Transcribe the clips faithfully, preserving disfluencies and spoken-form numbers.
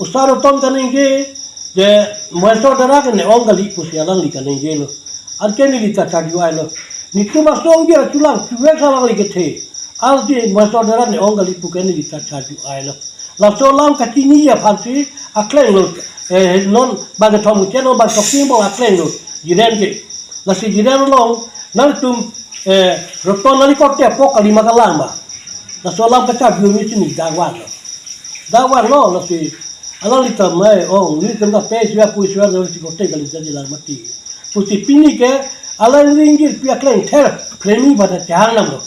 Osar Roton kaningje, je Mahesor Dera ke ne-ong kali pusi alangli kaningjelo. Anke neli ta charju-ailo. Netum asong dia chulang, chuwek alangli kethe. Anke Mahesor Dera ne-ong kali pu ke neli ta charju-ailo. Laso alam kachiniji aphansi aklenglo, eh, non bangkethom chen non bangkethom bong aklenglo, Jiren ke. Lasi Jiren along, nangtum, eh, Roton nangli korte apok kalima kalang ba. Laso alam kacharju misi ne dak vanlo. Dak vanlo, lasi alangli ta mai, oh, netum kape sua pu sua, lasi korte kali jadi lang mati. Pusi pini ke, alang ringgit pi akleng ther, premi pada chehang namlo.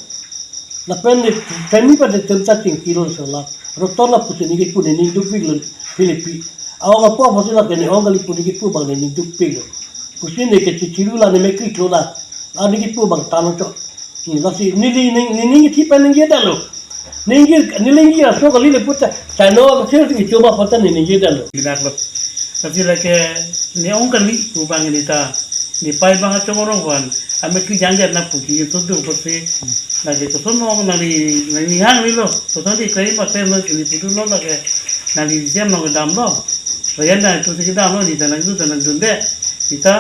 Lapen ne premi pada tem ta chingkilo so la. Roton lapusi ne kepu ne ning dukpiklo Philipi. Aong apok pusi la ke ne-ong kali pu ne kepu abang ne ning dukpiklo. Pusi ne ke chichiru la ne mekri thlo la. La ne kepu abang tanglo cho. Hmm, lasi neli ning, ne ningje thi pen ningjedetlo. Ningje, ne ningje aso kali le puta. Chano ke sir ke choba puta ne ningjedetlo. Ginaklo. Lasi lake ne-ong kali pu abang ne ta. Ne pai abang achong rong van. Ame kejang jan na pu ki tu du pusi. Lake koson ong nangli, nangli hang ni lo. Koson di kai ma tem lo, ne pu dunlo lake. Nangli jam nangkedamlo. Rayan na tu si kedamlo, ne ta nangdun ta nangdunde. Ne ta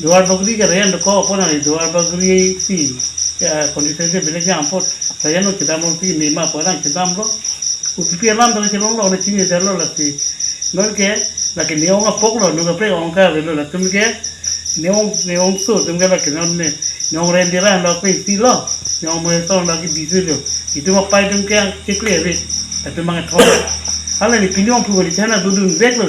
Duar Bagori ke Rayan dokok apot nangli Duar Bagori si, ya, constituency beleg jam apot. Rayan lo kedamlo si ne ma apot nang kedamlo. U P P alam ta kelonglo, ne chinidetlo lasi. Non ke, lake ne-ong apoklo, non kaprek ong ka avelo, latum ke ne-ong, ne-ongso atum ke lake non ne, ne-ong rendera lo pe silo, ne-ong Mahesor lake bisilo. Itum apai atum ke chekle ave, latum angthong. Hala ne pini ong pu kali chana dudun veklo.